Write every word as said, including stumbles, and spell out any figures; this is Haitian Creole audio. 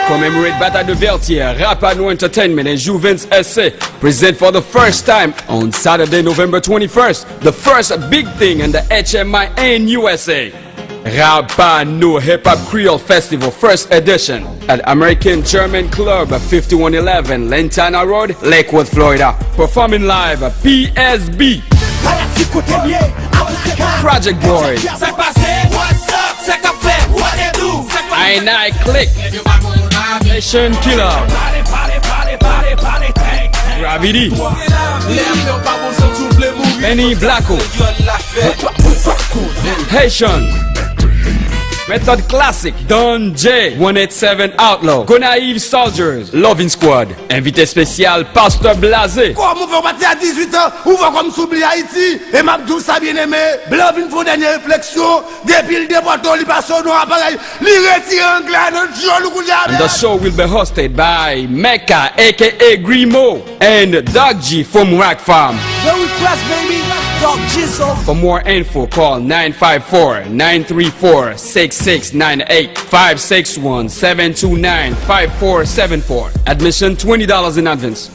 Commemorate Bataille de Vertières, Rapano Entertainment and Jouvence S C present for the first time on Saturday, November twenty-first, the first big thing in the H M I and U S A. Rapano Hip Hop Creole Festival first edition at American German Club, fifty-one eleven Lantana Road, Lakewood, Florida. Performing live, P S B, Project Boy, I nine Click, Nation Killer, Gravity, Benny Blacko, Haitian, Method Classic, Don J, one eight seven Outlaw, Gonayiv Soldiers, Loving Squad, envite espesyal, Pastè Blaze. Kòman fè w pati a dizuit an, ou vwa kòm sou bli Ayiti? E m ap di w sa, byeneme, blan vin fè yon dènye refleksyon, depi l depòte w, li pase w nan aparèy, li retire anglè a nan djòl ou kounye a. And the show will be hosted by Mecca, A K A Grimo, and Doug G from Rock Farm. The request, baby. Doug Jizzle. For more info, call nine five four, nine three four, six six nine eight, five six one, seven two nine, five four seven four. Admission twenty dollars in advance.